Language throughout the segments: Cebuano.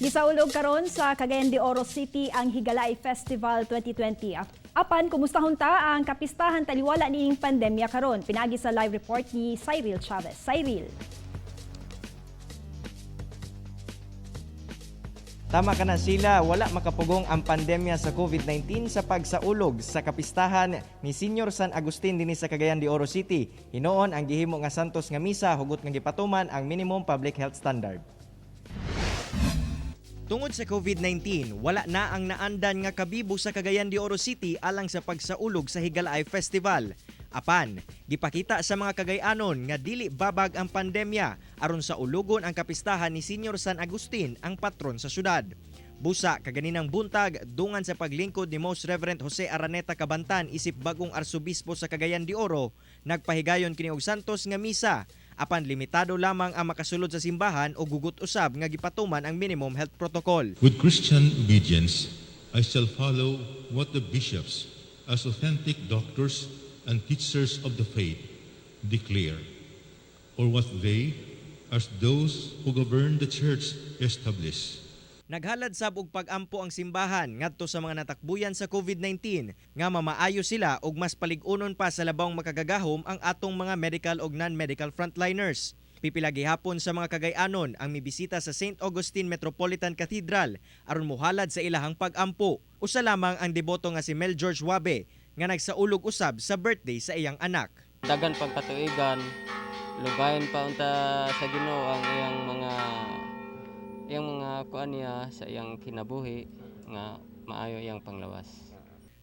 Gisaulog karon sa Cagayan de Oro City ang Higalaay Festival 2020. Apan kumustahon ta ang kapistahan taliwala niining pandemya karon? Pinaagi sa live report ni Cyril Chavez. Cyril. Tama ka na, sila, wala makapugong ang pandemya sa COVID-19 sa pagsaulog sa kapistahan ni Senior San Agustin dinhi sa Cagayan de Oro City. Hinoon ang gihimo nga santos nga misa hugot nga gipatuman ang minimum public health standard. Tungod sa COVID-19, wala na ang naandan nga kabibo sa Cagayan de Oro City alang sa pagsaulog sa Higalaay Festival. Apan, gipakita sa mga Cagayanon nga dili babag ang pandemya aron sa ulugon ang kapistahan ni Senior San Agustin, ang patron sa syudad. Busa kaganinang buntag, dungan sa paglingkod ni Most Reverend Jose Araneta Cabantan isip bagong arsobispo sa Cagayan de Oro, nagpahigayon kini og santos nga misa. Apan limitado lamang ang makasulod sa simbahan o gugot usab nga gipatuman ang minimum health protocol. With Christian obedience, I shall follow what the bishops, as authentic doctors and teachers of the faith, declare, or what they, as those who govern the church, establish. Naghalad sab og pag-ampo ang simbahan ngadto sa mga natakbuyan sa COVID-19 nga mamaayo sila og mas palig-unon pa sa labawng makagagahom ang atong mga medical og non-medical frontliners. Pipila gihapon sa mga Cagayanon ang mibisita sa St. Augustine Metropolitan Cathedral aron mohalad sa ilahang pag-ampo. Usa lamang ang deboto nga si Mel George Wabe nga nagsaulog usab sa birthday sa iyang anak. Dagan pagkatuigan, lugayan pa unta sa Ginoo ang iyang mga kuan niya sa iyang kinabuhi nga maayo iyang panglawas.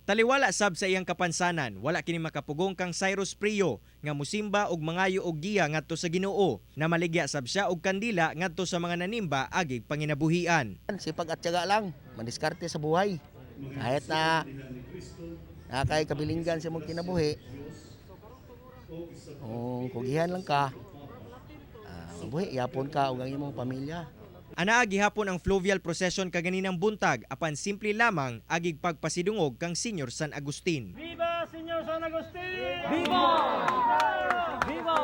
Taliwala sab sa iyang kapansanan, wala kini makapugong kang Cyrus Prio nga musimba og mangayo og giya ngadto sa Ginoo. Namaligya sab siya og kandila ngadto sa mga nanimba agig panginabuhian. Sipag at tiyaga lang, madiskarte sa buhay. Kahit na nakay kabilinggan sa mong kinabuhi, kung kugihan lang ka, mabuhi, yapon ka ug ang imong pamilya. Anaa gihapon ang fluvial procession kaganinang buntag, apan simple lamang agig pagpasidungog kang Senior San Agustin. Viva Señor San Agustin! Viva! Viva!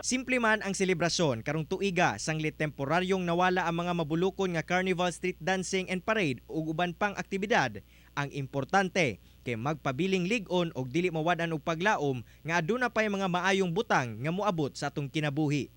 Simple man ang selebrasyon karong tuiga sanglit temporaryong nawala ang mga mabulukon nga carnival, street dancing and parade ug uban pang aktibidad. Ang importante kay magpabiling lig-on og dili mawad-an og paglaom nga aduna pay mga maayong butang nga moabot sa atong kinabuhi.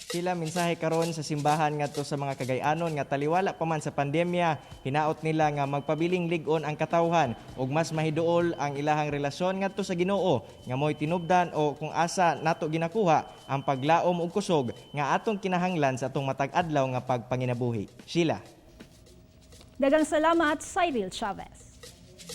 Sila, mensahe karon sa simbahan ngadto sa mga Cagayanon nga taliwala pa man sa pandemya, hinaot nila nga magpabiling lig-on ang katawhan ug mas mahiduol ang ilahang relasyon ngadto sa Ginoo nga mo'y tinubdan o kung asa nato ginakuha ang paglaom ug kusog nga atong kinahanglan sa atong matag adlaw nga pagpanginabuhi. Sheila. Daghang salamat, Cyril Chavez.